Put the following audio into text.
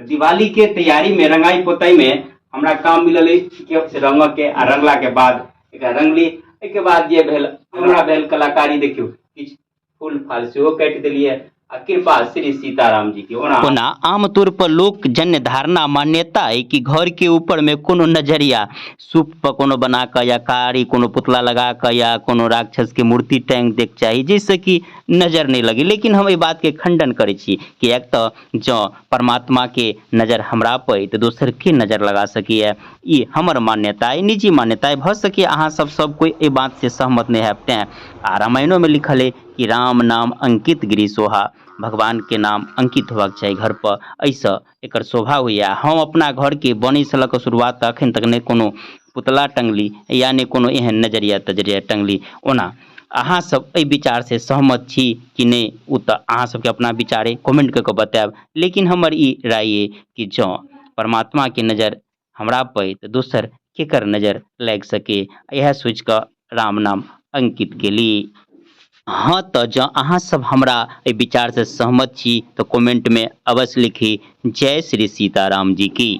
तऽ दिवाली के तैयारी में रंगाई पोताई में हमरा काम मिलल अछि कि से रंगऽ के आ रंगला के बाद एकरा रंगली। एहिके बाद जे भेल हमरा भेल कलाकारी, देखियौ किछु फूल फाल सेहो काटि देलियै आ कृपा श्री सीताराम जी के। ओना आमतौर पर लोक जन्य धारणा मान्यता अइ कि घर के ऊपर में कोनो नजरिया सूप पर कोनो बना कऽ या कारी कोनो पुतला लगा कऽ या कोनो राक्षस के मूर्ति टांगि दैके चाही, जाहिसँ कि नजर नहि लगे। लेकिन हम एहि बात के खंडन करै छी, किएक तऽ जँ परमात्मा के नजर हमरा पर अइ तऽ दोसर के नजर लगा सकैए। ई हमर मान्यता अइ, निजी मान्यता अइ। भऽ सकैए अहाँ सब सब कोइ एहि बात से सहमत नहि हैब। तैँ आ रामायणोमे लिखल अइ कि राम नाम अंकित गिरि सोहा, भगवान के नाम अंकित होबाक चाही घर पर, एहिसँ एकर शोभा होइए। हम अपना घरके बनैसँ लऽ कऽ शुरुआत तऽ अखन तक नहि कोनो पुतला टङ्गली या नहि कोनो एहन नजरिया तजरिया टङ्गली। ओना अहाँ सब एहि विचारसँ सहमत छी कि नहि, ओ तऽ अहाँ सबके अपना विचार अइ, कमेंट कऽ कऽ बतायब। लेकिन हमर ई राय अइ कि जँ परमात्माके नजर हमरा पर अइ तऽ दोसर केकर नजर लागि सकै, इएह सोचि कऽ राम नाम अंकित केली। हँ तऽ जँ अहाँ सब हमरा एहि विचारसँ सहमत छी तऽ कमेंटमे अवश्य लिखी जय श्री सीताराम जी की।